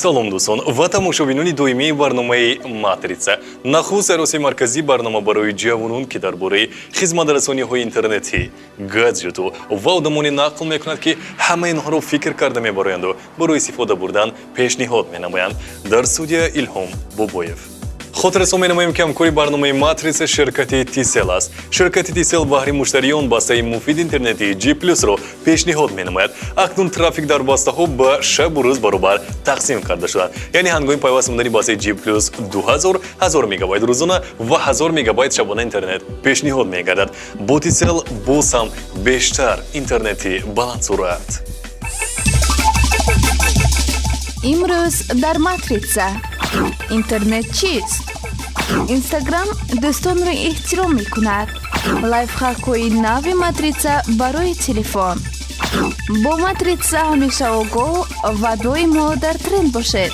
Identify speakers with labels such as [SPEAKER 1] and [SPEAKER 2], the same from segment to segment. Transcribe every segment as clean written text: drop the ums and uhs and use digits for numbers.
[SPEAKER 1] Салом, дӯстон ва тамошобинони доимии барномаи «Матрица», нахуст ароси марказии барнома барои ҷавонон, ки дар бораи хизматрасониҳои интернетӣ, гаджету ва одамоне нақл мекунад, ки ҳамаи инҳоро фикр карда мебароянду барои истифода бурдан пешниҳод менамоянд. Дар студия Илҳом Бобоев. Хотиррасон менамоем, ки ҳамкори барномаи «Матрица» ширкати Тисел аст. Ширкати Тисел баҳри муштариён бастаи муфиди интернетии G Плюсро пешниҳод менамояд. Акнун трафик дар бастаҳо ба шабу рӯз баробар тақсим карда шуданд, яъне ҳангоми пайваст намудани бастаи G Плюс 2000 1000 мегабайт рӯзона ва 1000 мегабайт шабона интернет пешниҳод мегардад. Бо Тисел боз ҳам бештар интернети баландсуръат.
[SPEAKER 2] Имрӯз дар «Матрица»: интернет чист? Инстаграм дӯстонро эҳтиром мекунад. Лайфхакҳои нави «Матрица» барои телефон. Бо «Матрица» ҳамеша огоҳ ва доимо дар тренд бошед.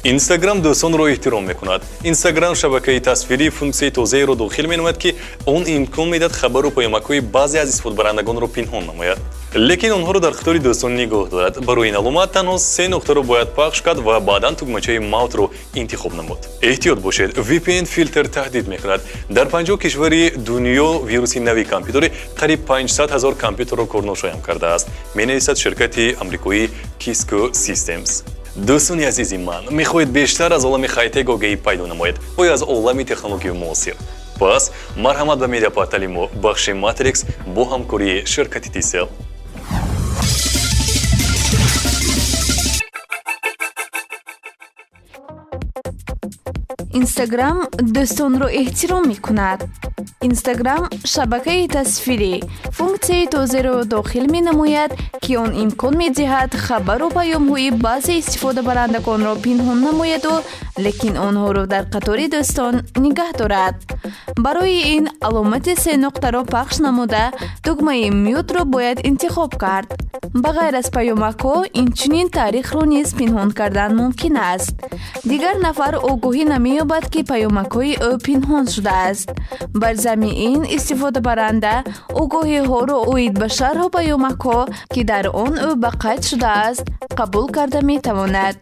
[SPEAKER 1] Инстаграм дӯстонро эҳтиром мекунад. Инстаграм, шабакаи тасвирӣ, функсияи тозаеро дохил менамояд, ки он имкон медиҳад хабару паёмакҳои баъзе аз истифодабарандагонро пинҳон намояд, лекин онҳоро дар қатори дӯстон нигоҳ дорад. Барои ин аломат танҳо се нуқтаро бояд пахш кард ва баъдан тугмачаи мавтро интихоб намуд. Эҳтиёт бошед, VPN филтр таҳдид мекунад. Дар 50 кишвари дунё вируси нави компютери қариб 500 ҳазор компютерро корношоям кардааст, менависад ширкати амрикоӣ Cisco Systems. Дӯстони азизи ман, мехоҳед бештар аз олами хайтек огаҳӣ пайдо намоед ё аз олами технологияи муосир? Пас марҳамат ба медиапортали мо, бахши «Матрикс» бо ҳамкории ширкати Тисел.
[SPEAKER 2] Инстаграм дӯстонро эҳтиром мекунад. Инстаграм, шабакаи тасвирӣ, функсияи тозаро дохил менамояд, ки он имкон медиҳад хабару паёмҳои баъзе истифодабарандагонро пинҳон намояду, лекин онҳоро дар қатори дӯстон нигаҳ дорад. Барои ин аломати се нуқтаро пахш намуда, тугмаи мютро бояд интихоб кард. Ба ғайр аз паёмакҳо, инчунин таърихро низ пинҳон кардан мумкин аст. Дигар нафар огоҳӣ намеёбад, ки паёмакҳои ӯ пинҳон шудааст. Бар зами ин, истифодабаранда огоҳиҳоро оид ба шарҳу паёмакҳо, ки дар он ӯ ба қайд шудааст, қабул карда метавонад.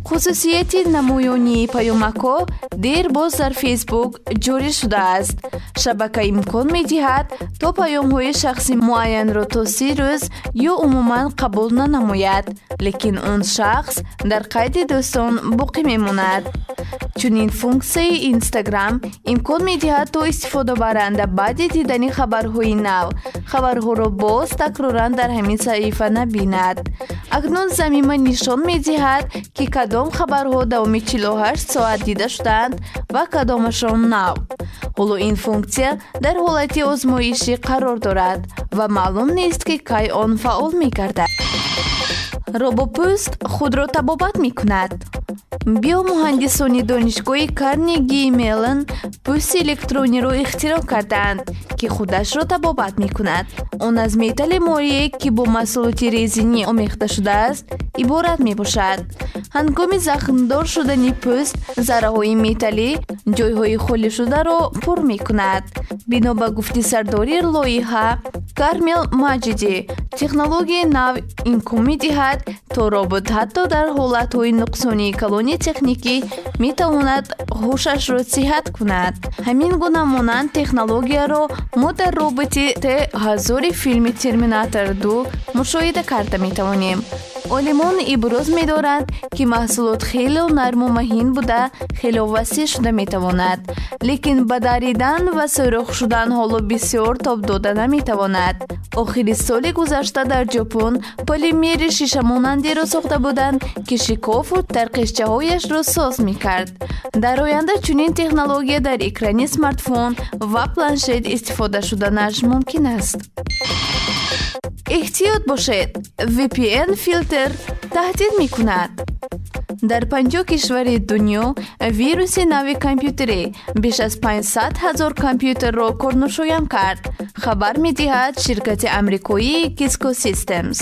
[SPEAKER 2] Хусусияти намоёнии паёмакҳо дер боз дар Фейсбук ҷорӣ шудааст. Шабака имкон медиҳад, то паёмҳои шахси муайянро то 30 рӯз ё умуман қабул нанамояд, лекин он шахс дар қайди дӯстон боқӣ мемонад. Чунин функсияи Инстаграм имкон медиҳад, то истифодабаранда баъди дидани хабарҳои нав хабарҳоро боз такроран дар ҳамин саҳифа набинад. Акнун замима нишон медиҳад, ки кадом хабарҳо давоми 48 соат дида шудаанд ва кадомашон нав. Ҳоло ин функсия дар ҳолати озмоишӣ қарор дорад ва маълум нест, ки кай он фаъол мегардад. Робопӯст худро табобат мекунад. Биомуҳандисони донишгоҳи Карнегии Меллон пӯсти электрониро ихтироъ кардаанд, ки худашро табобат мекунад. Он аз металли моее, ки бо маҳсулоти резинӣ омехта шудааст, иборат мебошад. Ҳангоми захмдор шудани пӯст зарраҳои металлӣ ҷойҳои холишударо пур мекунад. Бино ба гуфти сардори лоиҳа Кармел Маҷидӣ, технологияи нав имкон медиҳад, то робот ҳатто дар ҳолатҳои нуқсонии калони техникӣ метавонад ҳушашро сиҳат кунад. Ҳамин гуна монанд технологияро мо дар роботи Т-1000 филми «Терминатор 2» мушоҳида карда метавонем. Олимон иброз медоранд, ки маҳсулот хело нарму маҳин буда, хело васеъ шуда метавонад, лекин ба даридан ва сӯрох шудан ҳоло бисёр тоб дода наметавонад. Охири соли гузашта дар Ҷопон полимери шишамонандеро сохта буданд, ки шикофу тарқишчаҳояшро соз мекард. Дар оянда чунин технология дар экрани смартфон ва планшет истифода шуданаш мумкин аст. Эҳтиёт бошед, VPN филтр таҳдид мекунад. Дар 50 кишвари дунё вируси нави компютерӣ беш аз 500 ҳазор компютерро корношоям кард, хабар медиҳад ширкати амрикоии Cisco Systems.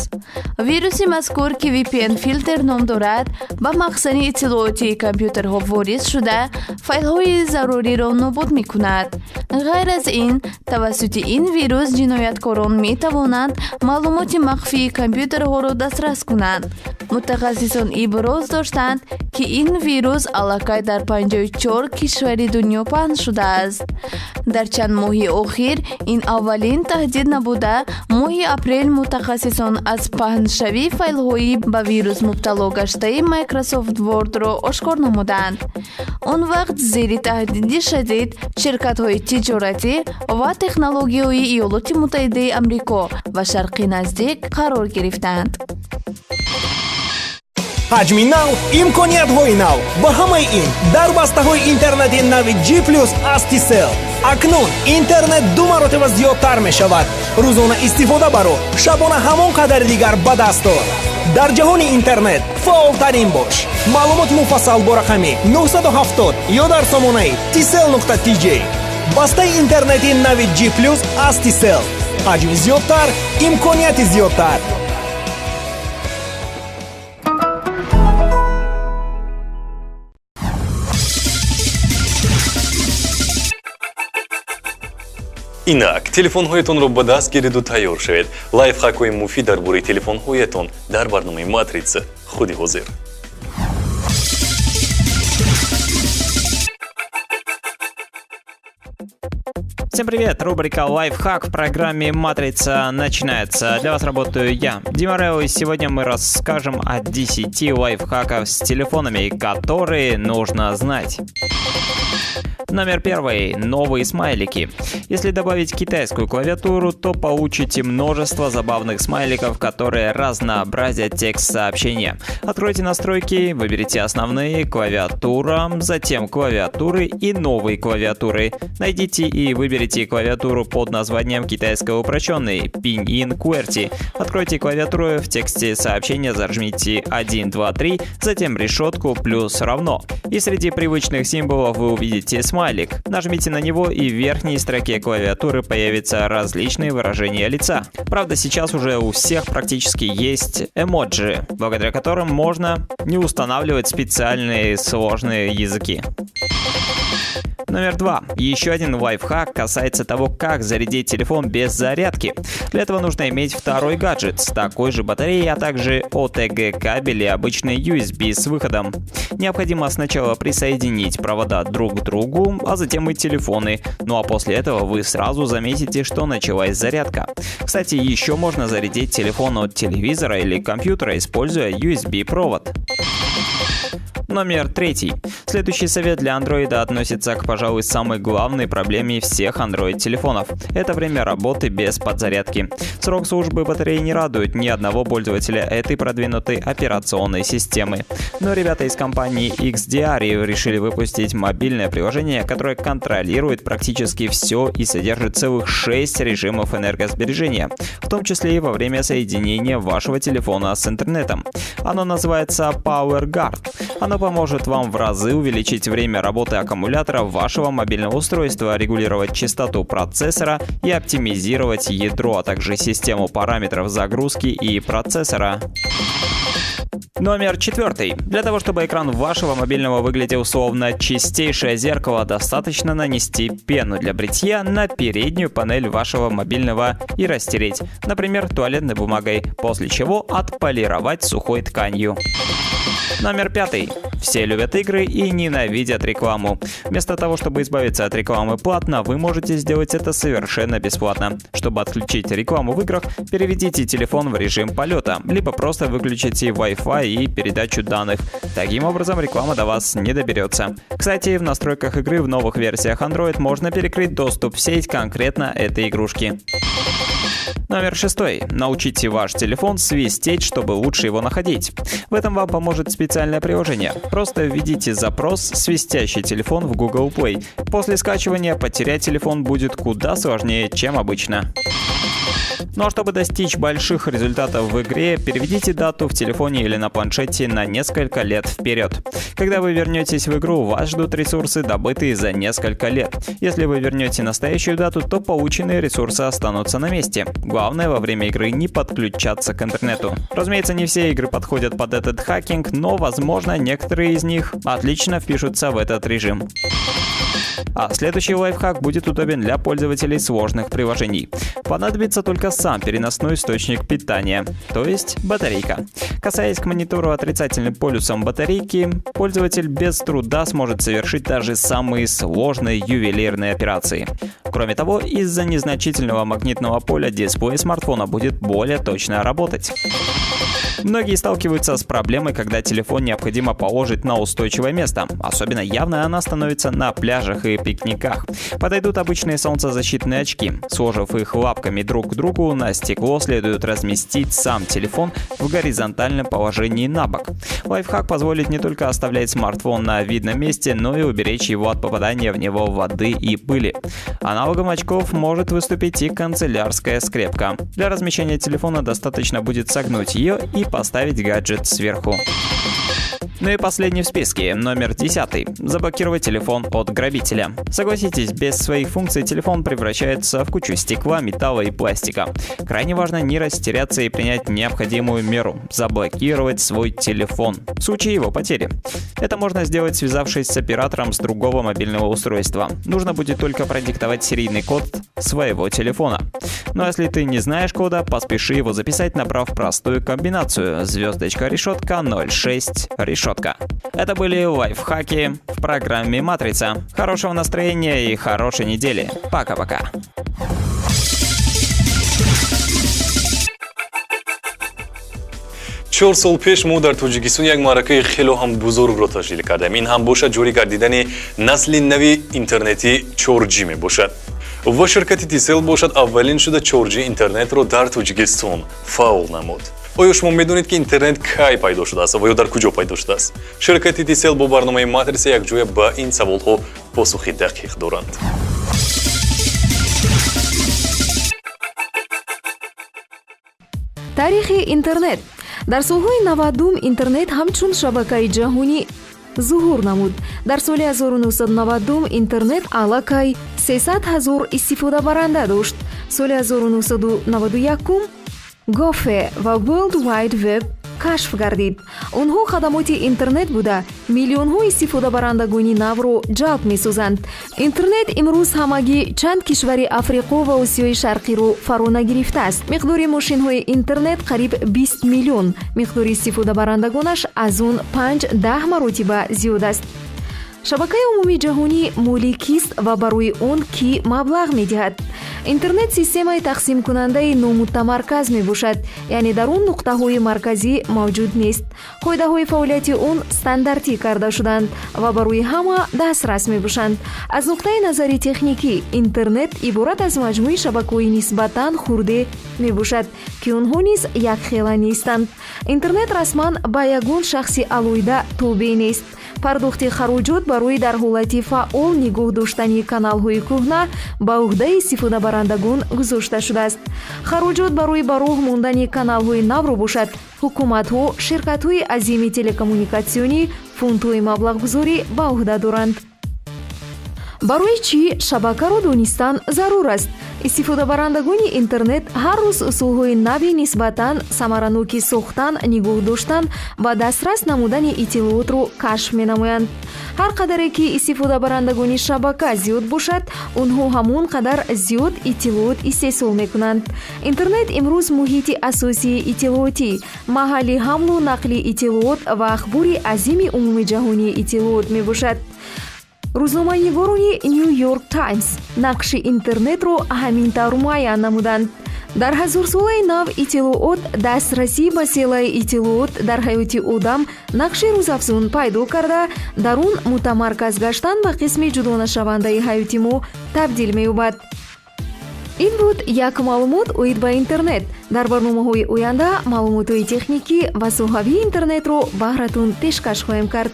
[SPEAKER 2] Вируси мазкур, ки VPN Filter ном дорад, ба махзани иттилоотии компютерҳо ворид шуда, файлҳои заруриро нобуд мекунад. Ғайр аз ин, тавассути ин вирус ҷинояткорон метавонанд маълумоти махфии компютерҳоро дастрас кунанд. Мутахассисон иброз доштанд, ки ин вирус аллакай дар 54 кишвари дунё паҳн шудааст. Дар чанд моҳи охир ин аввалин таҳдид набуда, моҳи апрел мутахассисон аз паҳншавии файлҳои ба вирус мубтало гаштаи Microsoft Word-ро ошкор намуданд. Он вақт зери таҳдиди шадид ширкатҳои тиҷоратӣ ва технологияҳои Иёлоти Муттаҳидаи Амрико ва Шарқи Наздик қарор гирифтанд.
[SPEAKER 3] Ҳаҷми нав, имкониятҳои нав ва ҳамаи ин дар бастаҳои интернети нави G плюс аз Tcell. Акнун интернет ду маротиба зиёдтар мешавад. Рӯзона истифода баро, шабона ҳамон қадари дигар ба даст ор. Дар ҷаҳони интернет фаъолтарин бош. Маълумоти муфассал бо рақами 970 ё дар сомонаи tcell.tj. Бастаи интернети нави G плюс аз Tcell. Ҳаҷми зиёдтар, имконияти зиёдтар.
[SPEAKER 1] Инак, телефонҳоятонро ба даст гиреду тайёр шавед. Лайфхакҳои муфид дар бораи телефонҳоятон дар барномаи «Матрица» худи ҳозир.
[SPEAKER 4] Всем привет! Рубрика «Лайфхак» в программе «Матрица» начинается. Для вас работаю я, Дима Рео, и сегодня мы расскажем о 10 лайфхаков с телефонами, которые нужно знать. Номер первый. Новые смайлики. Если добавить китайскую клавиатуру, то получите множество забавных смайликов, которые разнообразят текст сообщения. Откройте настройки, выберите основные, клавиатура, затем клавиатуры и новые клавиатуры. Найдите и выберите клавиатуру под названием китайская упрощенный Pinyin QWERTY. Откройте клавиатуру, в тексте сообщения зажмите 1, 2, 3, затем решетку плюс равно. И среди привычных символов вы увидите смайлик. Нажмите на него, и в верхней строке клавиатуры появятся различные выражения лица. Правда, сейчас уже у всех практически есть эмоджи, благодаря которым можно не устанавливать специальные сложные языки. Номер два. Еще один лайфхак касается того, как зарядить телефон без зарядки. Для этого нужно иметь второй гаджет с такой же батареей, а также OTG кабель и обычный USB с выходом. Необходимо сначала присоединить провода друг к другу, а затем и телефоны. Ну а после этого вы сразу заметите, что началась зарядка. Кстати, еще можно зарядить телефон от телевизора или компьютера, используя USB-провод. Номер третий. Следующий совет для андроида относится к, пожалуй, самой главной проблеме всех Android-телефонов. Это время работы без подзарядки. Срок службы батареи не радует ни одного пользователя этой продвинутой операционной системы. Но ребята из компании XDR решили выпустить мобильное приложение, которое контролирует практически все и содержит целых 6 режимов энергосбережения, в том числе и во время соединения вашего телефона с интернетом. Оно называется PowerGuard. Оно поможет вам в разы увеличить время работы аккумулятора вашего мобильного устройства, регулировать частоту процессора и оптимизировать ядро, а также систему параметров загрузки и процессора. Номер четвертый. Для того, чтобы экран вашего мобильного выглядел словно чистейшее зеркало, достаточно нанести пену для бритья на переднюю панель вашего мобильного и растереть, например, туалетной бумагой, после чего отполировать сухой тканью. Номер пятый. Все любят игры и ненавидят рекламу. Вместо того, чтобы избавиться от рекламы платно, вы можете сделать это совершенно бесплатно. Чтобы отключить рекламу в играх, переведите телефон в режим полета, либо просто выключите Wi-Fi и передачу данных. Таким образом, реклама до вас не доберется. Кстати, в настройках игры в новых версиях Android можно перекрыть доступ в сеть конкретно этой игрушки. Номер шестой. Научите ваш телефон свистеть, чтобы лучше его находить. В этом вам поможет специальное приложение. Просто введите запрос «свистящий телефон» в Google Play. После скачивания потерять телефон будет куда сложнее, чем обычно. Ну а чтобы достичь больших результатов в игре, переведите дату в телефоне или на планшете на несколько лет вперед. Когда вы вернетесь в игру, вас ждут ресурсы, добытые за несколько лет. Если вы вернете настоящую дату, то полученные ресурсы останутся на месте. Главное во время игры не подключаться к интернету. Разумеется, не все игры подходят под этот хакинг, но, возможно, некоторые из них отлично впишутся в этот режим. А следующий лайфхак будет удобен для пользователей сложных приложений. Понадобится только сам переносной источник питания, то есть батарейка. Касаясь к монитору отрицательным полюсом батарейки, пользователь без труда сможет совершить даже самые сложные ювелирные операции. Кроме того, из-за незначительного магнитного поля дисплей смартфона будет более точно работать. Многие сталкиваются с проблемой, когда телефон необходимо положить на устойчивое место. Особенно явно она становится на пляжах и пикниках. Подойдут обычные солнцезащитные очки. Сложив их лапками друг к другу, на стекло следует разместить сам телефон в горизонтальном положении на бок. Лайфхак позволит не только оставлять смартфон на видном месте, но и уберечь его от попадания в него воды и пыли. Аналогом очков может выступить и канцелярская скрепка. Для размещения телефона достаточно будет согнуть ее и поставить гаджет сверху. Ну и последний в списке, номер 10. Заблокировать телефон от грабителя. Согласитесь, без своих функций телефон превращается в кучу стекла, металла и пластика. Крайне важно не растеряться и принять необходимую меру – заблокировать свой телефон в случае его потери. Это можно сделать, связавшись с оператором с другого мобильного устройства. Нужно будет только продиктовать серийный код своего телефона. Ну а если ты не знаешь кода, поспеши его записать, набрав простую комбинацию *#06#. Это были лайфхаки в программе «Матрица». Хорошего настроения и хорошей недели. Пока-пока.
[SPEAKER 1] 4 сол пеш мо дар Тоҷикистон як маъракаи хело ҳам бузургро ташкил кардем. Ин ҳам бошад ҷорӣ гардидани насли нави интернети 4G мебошад. Ва ширкати Tcell бошад аввалин шуда 4G интернетро дар Тоҷикистон фаъол намуд. Оё шумо медонед, ки интернет кай пайдо шудааст ва ё дар куҷо пайдо шудааст? Ширкати Tcell бо барномаи Матрица якҷоя ба ин саволҳо посухи дақиқ доранд.
[SPEAKER 5] Таърихи интернет. Дар солҳои 90 интернет ҳамчун шабакаи ҷаҳонӣ зуҳур намуд. Дар соли 1990 интернет аллакай 300 000 истифодабаранда дошт. Соли 1991 Gopher ва World Wide Web кашф гардид. Онҳо хадамоти интернет буда, миллионҳо истифодабарандагони навро ҷалб месозанд. Интернет имрӯз ҳамагӣ чанд кишвари Африқо ва Осиёи Шарқиро фаро нагирифтааст. Миқдори мошинҳои интернет қариб 20 миллион, миқдори истифодабарандагонаш аз он 5-10 маротиба зиёд аст. Шабакаи умумии ҷаҳонӣ моли кист ва барои он кӣ маблағ медиҳад? Интернет системаи тақсимкунандаи номутамарказ мебошад, яъне дар он нуқтаҳои марказӣ мавҷуд нест. Қоидаҳои фаъолияти он стандартӣ карда шуданд ва барои ҳама дастрас мебошанд. Аз нуқтаи назари техникӣ интернет иборат аз маҷмӯи шабакаҳои нисбатан хурде мебошад, ки онҳо низ якхела нестанд. Интернет расман ба ягон шахси алоҳида тобеъ нест. Пардохти хароҷот барои дар ҳолати фаъол нигоҳ доштани каналҳои кӯҳна ба уҳдаи истифодабарандагон гузошта шудааст. Хароҷот барои ба роҳ мондани каналҳои навро бошад, ҳукуматҳо, ширкатҳои азими телекоммуникатсионӣ, фондҳои маблағгузорӣ ба уҳда доранд. Барои чӣ шабакаро донистан зарур аст? Истифодабарандагони интернет ҳар рӯз усулҳои нави нисбатан самараноки сохтан, нигоҳ доштан ва дастрас намудани иттилоотро кашф менамоянд. Ҳар қадаре ки истифодабарандагони шабака зиёд бошад, онҳо ҳамон қадар зиёд иттилоот истеҳсол мекунанд. Интернет имрӯз муҳити асосии иттилоотӣ, маҳалли ҳамлу нақли иттилоот ва ахбори азими умумиҷаҳонии иттилоот мебошад. Рӯзноманигорони New York Times нақши интернетро ҳамин тавр муайян намуданд. Дар ҳазорсолаи нав иттилоот дастрасӣ ба селаи иттилоот дар ҳаёти одам нақши рӯзафзун пайдо карда, дар он мутамарказ гаштан ба қисми ҷудонашавандаи ҳаёти мо табдил меёбад. Ин буд як маълумот оид ба интернет. Дар барномаҳои оянда маълумотҳои техникӣ ва соҳавии интернетро баҳратон пешкаш хоҳем кард.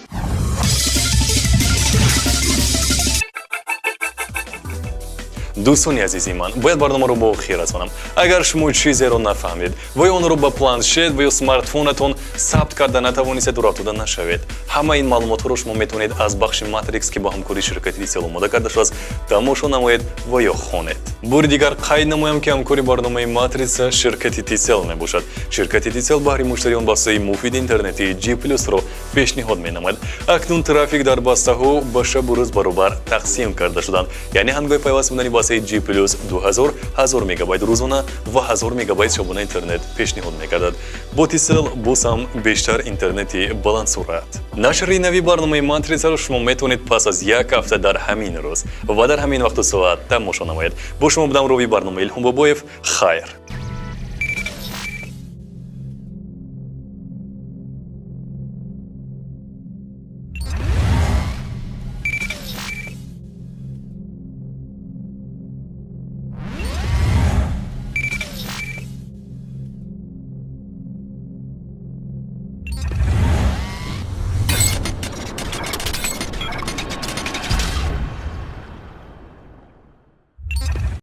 [SPEAKER 1] Дӯстони азизи ман, бояд барномаро ба охир расонам. Агар шумо чизеро нафаҳмед ва ё онро ба планшет ва ё смартфонатон сабт карда натавонистед, дурафтода нашавед. Ҳамаи ин маълумотҳоро шумо метавонед аз бахши Матрикс, ки бо ҳамкории ширкати Тисел омода карда шудааст, тамошо намоед ва ё хонед. Бори дигар қайд намоям, ки ҳамкори барномаи Матрица ширкати Тисел мебошад. Ширкати Тисел баҳри муштариён бастаи муфиди интернетии G Плюсро пешниҳод менамояд. Акнун трафик дар бастаҳо ба шабу рӯз баробар тақсим карда шуданд, яъне ҳангоми пайваст будани бастаи G Плюс 2000 1000 мегабайт рӯзона ва 1000 мегабайт шабона интернет пешниҳод мегардад. Бо Тисел боз ҳам бештар интернети баландсуръат. Нашри нави барномаи Матрицаро шумо метавонед пас аз як ҳафта дар ҳамин рӯз ва дар ҳамин вақту соат тамошо намоед. Бо шумо будам ровии барнома Илҳом Бобоев. Хайр.